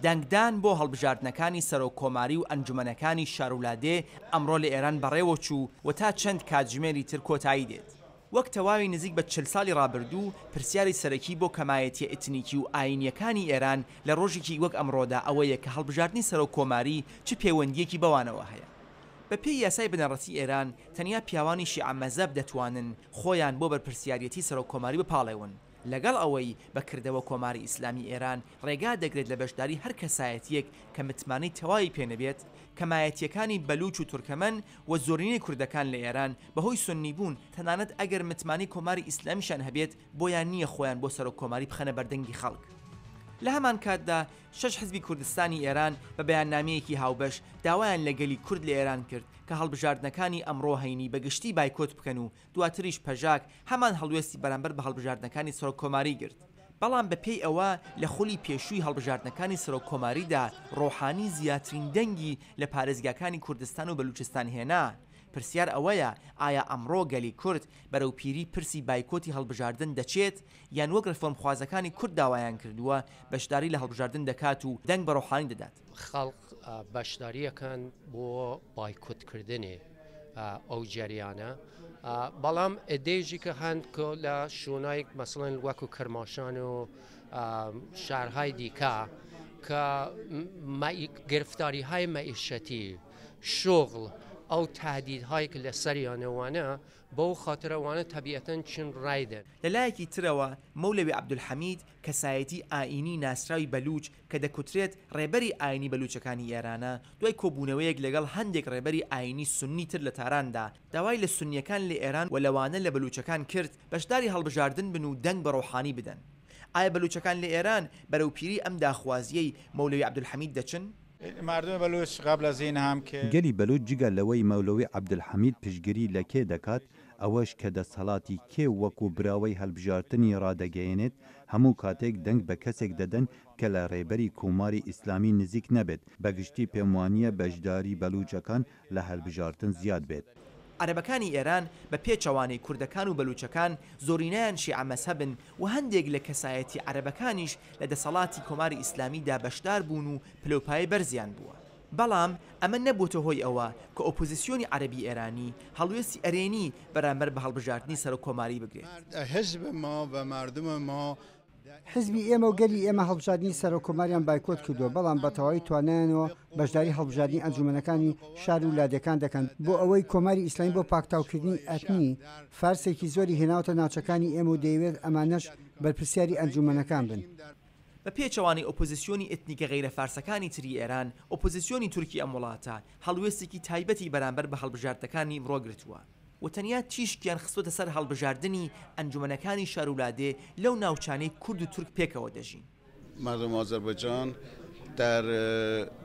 دەنگدان بۆ هەڵبژاردنەکانی سەرۆک کۆماری و ئەنجومەنەکانی شارولادێ ئەمڕۆ لە ئێران بەڕێوەچوو و تا چەند کاتژمێری تر کۆتایی دێت. وەک تەواوی نزیک بە 40 ساڵی ڕابردوو، پرسیاری سەرەکی بۆ کەمایەتییە ئیتنیکی و ئایینییەکانی ئێران لە ڕۆژێکی وەک ئەمڕۆدا ئەوەیە کە هەڵبژاردنی سەرۆک کۆماری چ پێوەندییەکی بەوانەوە هەیە. بە پێی یاسای بنەڕەتی ئێران، تەنیا پیاوانی شیعە مەزەب دەتوانن خۆیان بۆ بەرپرسیاریەتی سەرۆک کۆماری بپاڵێون، لەگەڵ ئەوەی بە کردەوە کۆماری ئیسلامی ئێران ڕێگا دەگرێت لە بەشداری هەر کەسایەتییەک کە متمانەی تەواوی پێ نەبێت، کەمایەتییەکانی بەلووچ و تورکەمەن و زۆرینەی کوردەکان لە ئێران بەهۆی سوننی بوون تەنانەت ئەگەر متمانەی کۆماری ئیسلامیشیان هەبێت بۆیان نییە خۆیان بۆ سەرۆک کۆماری بخەنە بەردەنگی خەڵک. لە هەمان کاتدا شەش حزبی کوردستانی ئێران بە بەیاننامەیەکی هاوبەش داوایان لە گەلی کورد لە ئێران کرد کە هەڵبژاردنەکانی ئەمڕۆ هەینی بە گشتی بایکۆت بکەن و دواتریش پەژاک هەمان هەڵوێستی بەرامبەر بە هەڵبژاردنەکانی سەرۆک کۆماری گرت. بەڵام بە پێی ئەوە لە خولی پێشووی هەڵبژاردنەکانی سەرۆک کۆماریدا ڕۆحانی زیاترین دەنگی لە پارێزگاکانی کوردستان و بەلوچستان هێنا. پرسیار ئەوەیە ئایا ئەمڕۆ گەلی کورد بەرەو پیری پرسی بایکۆتی هەڵبژاردن دەچێت یان وەک ڕێفۆرمخوازەکانی کورد داوایان کردووە بەشداری لە هەڵبژاردن دەکات و دەنگ بە ڕۆحانی دەدات؟ خەڵک بەشداریەکەن بۆ بایکۆتکردنی ئەو جەریانە بەڵام ئەدەیژی کە هەند کە لە شوونایک مەسڵەن وەکو کرماشان و شارهای دیکە کە گرفتاری های مەعیشەتی شغل ئەو تهدیدهایی کە لەسەریانە وانە بەو خاترە وانە تەبیعەتەن چن ڕای دەن. لە لایەکی ترەوە مەولەوی عەبدولحەمید کەسایەتی ئایینی ناسراوی بەلووچ کە دەکوترێت ڕێبەری ئایینی بەلووچەکانی ئێرانە، دوای کۆبوونەوەیەک لەگەڵ هەندێک ڕێبەری ئایینی سوننی تر لە تاراندا، داوای لە سوننییەکان لە ئێران و لەوانە لە بەلووچەکان کرد بەشداری هەڵبژاردن بن و دەنگ بە ڕۆحانی بدەن. ئایا بەلووچەکان لە ئێران بەرەو پیری ئەم داخوازییەی مەولەوی عەبدولحەمید دەچن؟ گەلی بەلوچ جگە لەوەی مەولەوی عەبدولحەمید پشتگری لە کێ دەکات، ئەوەش کە دەستهەڵاتی کێ وەکو براوەی هەلبژارتنی ڕادەگەیەنێت، هەموو کاتێک دەنگ بە کەسێک دەدەن کە لە ڕێبەری کۆماری ئیسلامی نزیک نەبێت، بەگشتی پێم وانییە بەشداری بەلوچەکان لە هەلبژارتن زیاد بێت. عەرەبەکانی ئێران بە پێچەوانەی کوردەکان و بەلوچەکان زۆرینەیان شیعە مەزهەبن و هەندێک لە کەسایەتیە عەرەبەکانیش لە دەسەڵاتی کۆماری ئیسلامیدا بەشدار بوون و پلەوپایەی بەرزیان بووە. بەڵام ئەمە نەبووتە هۆی ئەوە کە ئۆپۆزیسیۆنی عەرەبی ئێرانی هەڵوێستی ئەرێنی بەرامبەر بە هەڵبژاردنی سەرۆک کۆماری بگرێت. حزبی ئێمە و گەلی ئێمە هەڵبژاردنی سەرۆک کۆماریان بایکۆت کردووە، بەڵام بە تەواوی توانایانەوە بەشداری هەڵبژاردنی ئەنجومەنەکانی شار و لادێکان دەکەن، بۆ ئەوەی کۆماری ئیسلامی بۆ پاکتاوکردنی ئەتنی، فارسێکی زۆری هێناوەتە ناوچەکانی ئێمە و دەیەوێت ئەمانەش بەرپرسیاری ئەنجومەنەکان بن. بە پێچەوانەی ئۆپۆزیسیۆنی ئێتنیکە غەیرە فارسەکانی تری ئێران، ئۆپۆزیسیۆنی تورکی ئەم وڵاتە هەڵوێستێکی تایبەتی بەرامبەر بە هەڵبژاردنەکانی ئیمڕۆ گرتووە و تەنیا تیشکیان خستووەتە سەر هەڵبژاردنی ئەنجومەنەکانی شار و لادێ لەو ناوچانەی کورد و تورک پێکەوە دەژین. مردم آذربایجان در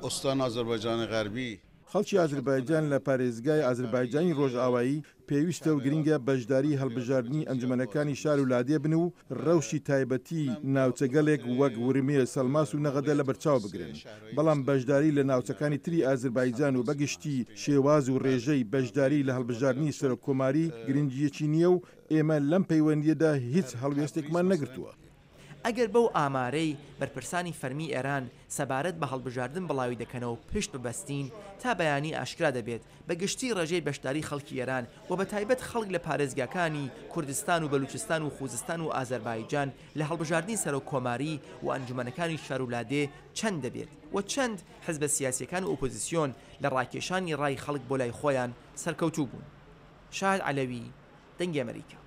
استان آذربایجان غربی. خەڵکی ئازربایجان لە پارێزگای ئازربایجانی ڕۆژئاوایی پێویستە و گرینگە بەشداری هەڵبژاردنی ئەنجومەنەکانی شار و لادێ بن و ڕەوشی تایبەتی ناوچەگەلێک وەک ورمێ، سەڵماس و نەغەدە لەبەرچاو بگرن. بەڵام بەشداری لە ناوچەکانی تری ئازربایجان و بەگشتی شێواز و ڕێژەی بەشداری لە هەڵبژاردنی سەرۆککۆماری گرنگییەکی نییە و ئێمە لەم پەیوەندییەدا هیچ هەڵوێستێکمان نەگرتووە. ئەگەر بەو ئامارەی بەرپرسانی فەرمی ئێران سەبارەت بە هەڵبژاردن بڵاوی دەکەنەوە پشت ببەستین، تا بەیانی ئاشکرا دەبێت بە گشتی ڕێژەی بەشداری خەڵکی ئێران و بە تایبەت خەڵک لە پارێزگاکانی کوردستان و بەلوچستان و خوزستان و ئازەربایجان لە هەڵبژاردنی سەرۆک کۆماری و ئەنجومەنەکانی شار و لادێ چەند دەبێت و چەند حزبە سیاسیەکان و ئۆپۆزیسیۆن لە ڕاکێشانی ڕای خەڵک بۆ لای خۆیان سەرکەوتوو بوون. شاهد عەلەوی، دەنگی ئەمەریکا.